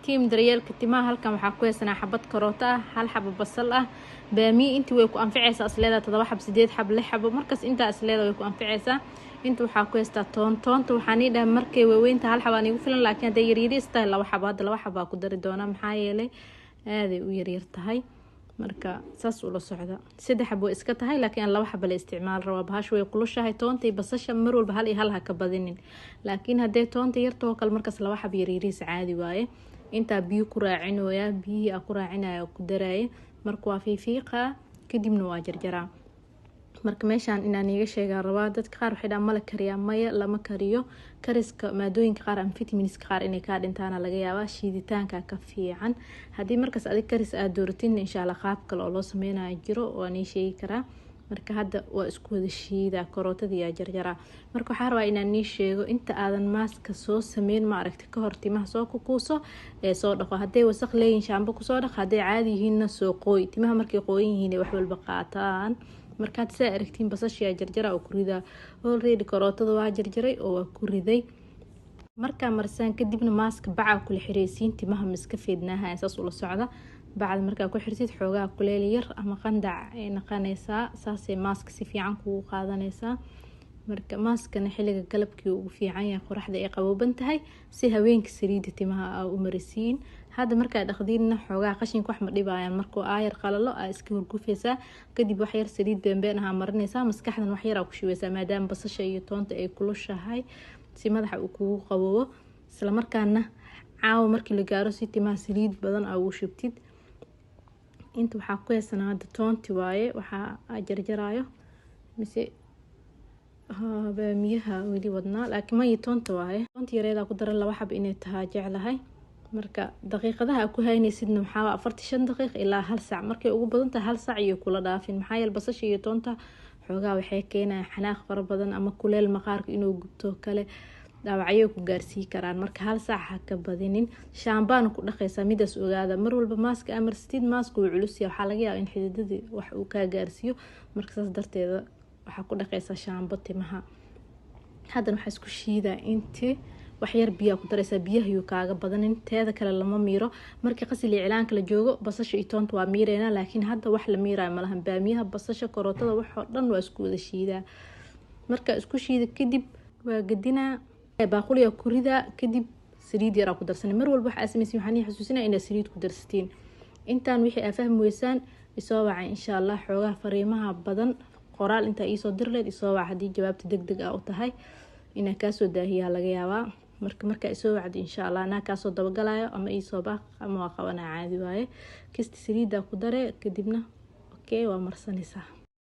Team daryeelka timaha, halkan waxaa ku haysanaa xabad karooto ah, hal xabo basal ah, baamiye. Intii way ku anficaysaa isleedaha, todoba xab, sideed xab, lix xabo, markaas intaa isleedaa way ku anficaysaa. Inta waxaa ku haystaa toon. Toonta waxaan ii dhahay markay waaweynta hal xabaan igu filan, laakiin hadday yaryariis tahay laba xabo. Hadda laba xabaa ku dari doonaa, maxaa yeelay aaday u yaryar tahay. Marka saas ula socda, saddex xab way iska tahay, laakiin aan laba xaba la isticmaal rabaa. Bahasha way kulushahay. Toonta iyo basasha mar walba hal iyo hal ha ka badinin, laakiin haddee toonta yartoo kale markaas laba xab yaryariis caadi waaye. Intaa biyo ku raacinooyaa, biyihii aa ku raacinaya ku daraaya. Marka waa fiifiiqaa, kadibna waa jarjaraa. Marka meeshaan inaan iiga sheegaa rabaa, dadka qaar waxay dhahaan, "Mala kariyaa?" Maya, lama kariyo. Kariska maadooyinka qaar ama vitamins-ka qaar inay kaa dhintaana laga yaabaa. Shiiditaanka ka fiican. Haddii markaas adig karis aad dooratin, insha Allah qaab kale oo loo sameynayo jiro, waan ii sheegi karaa. Marka hadda waa isku wada shiidaa, karootadiyaa jarjaraa. Marka waxaa rabaa inaan nii sheego, inta aadan mask-a soo sameyn, ma aragti, ka hor timaha soo kukuuso ee soo dhaqo. Hadday wasaq leeyihin, shaambo kusoo dhaq. Hadday caadi yihiinna, soo qooy. Timaha markay qooyan yihiin wax walba qaataan. Markaad saa aragtiin, basashiyaa jarjara oo ku ridaa. Already karootada waa jarjaray oo waa ku riday. Markaa marsaan kadibna mask-a bacaa kula xireysiin, timaha miska feednaaha. Saas ula socda. Bacda markaa ku xirsid, xoogaa kuleel yar ama qandac ay naqanaysaa, saasay mask-a si fiican kugu qaadanaysaa. Marka mask-ana xilliga galabkii ugu fiican yahay, qoraxda ay qabooban tahay, si haweenka saliida timaha aa u marisiin. Hadda markaa dhaqdiinna, xoogaa qashinka wax ma dhibayaan. Markuu aayar qalalo, aa iska hurgufaysaa. Kadib wax yar saliid beenbeen ahaa marinaysaa, maskaxdan wax yar aa ku shubeysaa, maadaama basasha iyo toonta ay kulushahay, si madaxa uu kugu qaboobo. Islamarkaana caawa markii la gaaro, si timaha saliid badan aa ugu shubtid. Inta waxaa ku haysanaa hadda toonti waaye, waxaa jarjaraayo mise baamiyaha weli wadnaa, laakiin mayi toonta waaye. Toonta yareedaa ku daran, laba xab inay tahaa jeclahay. Marka daqiiqadaha aa ku haynaysidna waxaa 45 daqiiq ilaa hal saac, markay ugu badan tahay hal saac iyo kula dhaafin. Maxaa yeele basasha iyo toonta xoogaa waxay keenayaan xanaaq fara badan ama kuleel, maqaarka inuu gubto kale, dhaawacyo ku gaarsii karaan. Marka hal saac ha ka badinin. Shaambaana ku dhaqaysaa, midaas ogaada. Mar walba mask-a amarstid, mask-a wuu culusya, waxaa laga yaaba in xididadii wax uu kaa gaarsiiyo. Marka saas darteeda waxaa ku dhaqaysaa shaambo timaha. Haddana waxaa isku shiidaa intii waxyar biyaa ku daraysaa, biyaha yuu kaaga badanin. Teeda kale lama miiro. Markii qasil iyo cilaanka la joogo, basasha iyo toonta waa miireynaa, laakiin hadda wax la miirayo malahan. Baamiyaha, basasha, karootada, waxoo dhan waa isku wada shiidaa. Marka isku shiida kadib, waa gadinaa, baaquliyaa ku ridaa, kadib saliid yaraa ku darsanay. Mar walba waxaa samaysin, waxaan xasuusinaa inaad saliid ku darsatiin. Intaan wixii aa fahmi weysaan, isoo wacay insha Allah. Xoogaha fariimaha badan, qoraal intaa iisoo dirleed, isoo wac. Haddii jawaabta deg deg ah u tahay, inaa kaasoo daahiyaa laga yaabaa. Marka markaa isoo wacdi, insha Allah anaa kaasoo dabagalayo, ama iisoo baaq ama waa qabanaa, caadi waaye. Kista saliiddaa ku dare, kadibna okay, waa marsanaysaa.